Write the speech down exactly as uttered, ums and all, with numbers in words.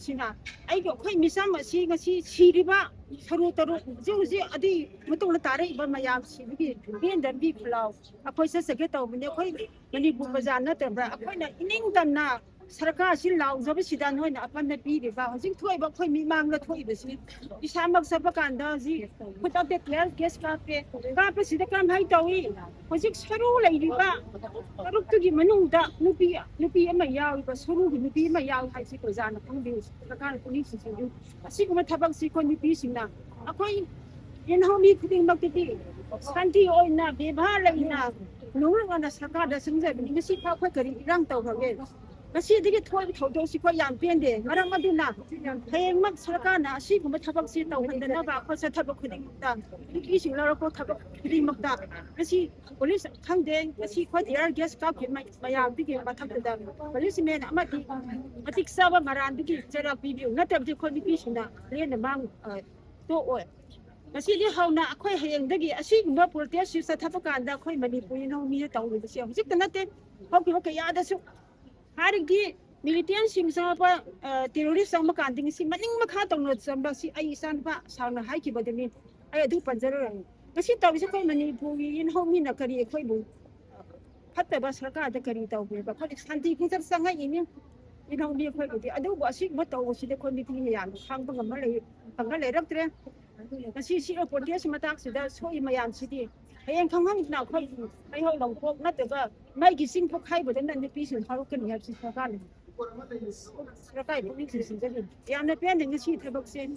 ꯁꯤꯅ ꯑꯩꯒꯤ ꯑꯩꯈꯣꯏ ꯃꯤꯆꯝ ꯑꯁꯤ ꯉꯁꯤ ꯁꯤꯔꯤꯕ ꯁꯔꯨ ꯇꯔꯨꯛ ꯍꯧꯖꯤꯛ ꯍꯧꯖꯤꯛ ꯑꯗꯨꯒꯤ ꯃꯇꯨꯡꯗ ꯇꯥꯔꯛꯏꯕ ꯃꯌꯥꯝ ꯁꯤꯕꯒꯤ ꯄꯦꯟꯗꯕꯒꯤ ꯈꯨꯜꯂꯥꯎ ꯑꯩꯈꯣꯏ ꯆꯠꯆꯒꯦ ꯇꯧꯕꯅꯤ꯫ ꯑꯩꯈꯣꯏ ꯃꯅꯤꯄꯨꯔ ꯄ꯭ꯔꯖꯥ ꯅꯠꯇꯕ꯭ꯔꯥ? ꯑꯩꯈꯣꯏꯅ ꯏꯅꯤꯡ ꯇꯝꯅ ꯁꯔꯀꯥꯔꯁꯤ ꯂꯥꯎꯖꯕꯁꯤꯗ ꯅꯣꯏꯅ ꯑꯄꯟꯕ ꯄꯤꯔꯤꯕ ꯍꯧꯖꯤꯛ ꯊꯣꯛꯏꯕ ꯑꯩꯈꯣꯏ ꯃꯤꯃꯥꯡꯗ ꯊꯣꯛꯏꯕꯁꯤ ꯏꯁꯥꯃꯛ ꯆꯠꯄ ꯀꯥꯟꯗ ꯍꯧꯖꯤꯛ ꯈꯨꯗꯛꯇ ꯇꯤꯌꯔ ꯒꯦꯁ ꯀꯥꯞꯄꯦ꯫ ꯀꯥꯞꯄꯁꯤꯗ ꯀꯔꯝꯍꯥꯏꯅ ꯇꯧꯏ? ꯍꯧꯖꯤꯛ ꯁꯔꯨ ꯂꯩꯔꯤꯕ ꯇꯔꯨꯛꯇꯨꯒꯤ ꯃꯅꯨꯡꯗ ꯅꯨꯄꯤ ꯅꯨꯄꯤ ꯑꯃ ꯌꯥꯎꯔꯤꯕ ꯁꯔꯨꯒꯤ ꯅꯨꯄꯤ ꯑꯃ ꯌꯥꯎꯏ ꯍꯥꯏꯁꯤ ꯄ꯭ꯔꯖꯥꯅ ꯈꯪꯕꯤꯌꯨ, ꯁꯔꯀꯥꯔꯅ ꯄꯨꯛꯅꯤꯡ ꯆꯤꯡꯁꯤꯟꯕꯤꯌꯨ꯫ ꯑꯁꯤꯒꯨꯝꯕ ꯊꯕꯛꯁꯤ ꯑꯩꯈꯣꯏ ꯅꯨꯄꯤꯁꯤꯡꯅ ꯑꯩꯈꯣꯏ ꯏꯟꯍꯧꯃꯤ ꯈꯨꯗꯤꯡꯃꯛꯇꯗꯤ ꯁꯥꯟꯇꯤ ꯑꯣꯏꯅ ꯕꯦꯕꯥꯔ ꯂꯩꯅ ꯅꯨꯡꯂꯨꯛ ꯑꯣꯏꯅ ꯁꯔꯀꯥꯔꯗ ꯆꯪꯖꯕꯅꯤ꯫ ꯉꯁꯤ ꯐꯥꯎ ꯑꯩꯈꯣꯏ ꯀꯔꯤ ꯏꯔꯥꯡ ꯇꯧꯈ꯭ꯔꯒꯦ? ꯉꯁꯤꯗꯒꯤ ꯊꯣꯛꯏꯕ ꯊꯧꯗꯣꯛꯁꯤ ꯑꯩꯈꯣꯏ ꯌꯥꯝ ꯄꯦꯟꯗꯦ꯫ ꯃꯔꯝ ꯑꯗꯨꯅ ꯍꯌꯦꯡꯃꯛ ꯁꯔꯀꯥꯔꯅ ꯑꯁꯤꯒꯨꯝꯕ ꯊꯕꯛꯁꯤ ꯇꯧꯍꯟꯗꯅꯕ ꯑꯩꯈꯣꯏ ꯆꯠꯊꯕ ꯈꯨꯗꯤꯡꯃꯛꯇ ꯅꯨꯄꯤꯁꯤꯡ ꯂꯧꯔꯛꯄ ꯊꯕꯛ ꯈꯨꯗꯤꯡꯃꯛꯇ ꯉꯁꯤ ꯄꯨꯂꯤꯁ ꯈꯪꯗꯦ, ꯉꯁꯤ ꯑꯩꯈꯣꯏ ꯇꯤꯌꯔ ꯒꯦꯁ ꯀꯥꯞꯈꯤꯕ ꯃꯌꯥꯝꯗꯨꯒꯤ ꯃꯊꯛꯇꯨꯗ ꯄꯨꯂꯤꯁꯃꯦꯟ ꯑꯃꯗꯤ ꯃꯇꯤꯛ ꯆꯥꯕ ꯃꯔꯥꯟꯗꯨꯒꯤ ꯆꯩꯔꯥꯛ ꯄꯤꯕꯤꯌꯨ, ꯅꯠꯇ꯭ꯔꯕꯗꯤ ꯑꯩꯈꯣꯏ ꯅꯨꯄꯤꯁꯤꯡꯅ ꯂꯦꯝꯅ ꯃꯥꯡ ꯑ, ꯇꯣꯛꯑꯣꯏ꯫ ꯉꯁꯤꯗꯤ ꯍꯧꯅ ꯑꯩꯈꯣꯏ ꯍꯌꯦꯡꯗꯒꯤ ꯑꯁꯤꯒꯨꯝꯕ ꯄ꯭ꯔꯣꯇꯦꯁꯁꯤ ꯆꯠꯊꯕ ꯀꯥꯟꯗ ꯑꯩꯈꯣꯏ ꯃꯅꯤꯄꯨꯔꯤ ꯅꯧꯃꯤꯅ ꯇꯧꯔꯤꯕꯁꯦ ꯍꯧꯖꯤꯛꯇ ꯅꯠꯇꯦ, ꯍꯧꯈꯤꯕ ꯀꯌꯥꯗꯁꯨ ꯍꯥꯏꯔꯤꯗꯤ ꯃꯤꯂꯤꯇꯦꯟꯁꯤꯡ ꯆꯪꯉꯛꯄ, ꯇꯦꯔꯣꯔꯤꯁ ꯆꯪꯕ ꯀꯥꯟꯗ ꯉꯁꯤ ꯃꯅꯤꯡ ꯃꯈꯥ ꯇꯧꯅ ꯆꯪꯕ ꯁꯤ ꯑꯩ ꯏꯆꯥꯅꯨꯄꯥ ꯁꯥꯡꯅ ꯍꯥꯏꯈꯤꯕꯗꯨꯅꯤ꯫ ꯑꯩ ꯑꯗꯨ ꯄꯟꯖꯔꯔꯣꯏ꯫ ꯉꯁꯤ ꯇꯧꯔꯤꯁꯦ ꯑꯩꯈꯣꯏ ꯃꯅꯤꯄꯨꯔꯒꯤ ꯏꯟꯍꯧ ꯃꯤꯅ ꯀꯔꯤ ꯑꯩꯈꯣꯏꯕꯨ ꯐꯠꯇꯕ ꯁꯔꯀꯥꯔꯗ ꯀꯔꯤ ꯇꯧꯒꯦꯕ? ꯑꯩꯈꯣꯏꯗꯤ ꯁꯥꯟꯇꯤ ꯈꯣꯡꯆꯠ ꯆꯪꯉꯛꯏꯅꯤ ꯏꯟꯍꯧ ꯃꯤ ꯑꯩꯈꯣꯏꯒꯤꯗꯤ꯫ ꯑꯗꯨꯕꯨ ꯑꯁꯤꯒꯨꯝꯕ ꯇꯧꯕꯁꯤꯗꯤ ꯑꯩꯈꯣꯏ ꯅꯨꯄꯤ ꯃꯌꯥꯝꯅ ꯈꯥꯡꯕ ꯉꯝꯕ ꯂꯩ, ꯉꯝꯕ ꯂꯩꯔꯛꯇ꯭ꯔꯦ꯫ ꯉꯁꯤ ꯁꯤ ꯄ꯭ꯔꯣꯇꯦꯁ ꯃꯇꯥꯡꯁꯤꯗ ꯁꯣꯛꯏ ꯃꯌꯥꯝꯁꯤꯗꯤ ꯍꯌꯦꯡ ꯈꯪꯍꯧꯗꯅ ꯑꯩꯈꯣꯏ ꯃꯩꯍꯧ ꯂꯪꯈꯣꯛ ꯅꯠꯇ꯭ꯔꯒ ꯃꯩꯒꯤ ꯆꯤꯡ ꯄꯣꯛꯈꯥꯏꯕꯗꯅ ꯅꯨꯄꯤꯁꯤꯡ ꯍꯧꯔꯛꯀꯅꯤ ꯍꯥꯏꯕꯁꯤ ꯁꯔꯀꯥꯔꯅ ꯁꯔꯀꯥꯔꯒꯤ ꯄꯨꯛꯅꯤꯡ ꯆꯤꯡꯁꯤꯟꯖꯔꯤ꯫ ꯌꯥꯝꯅ ꯄꯦꯟꯗꯦ ꯉꯁꯤ ꯊꯕꯛꯁꯦ꯫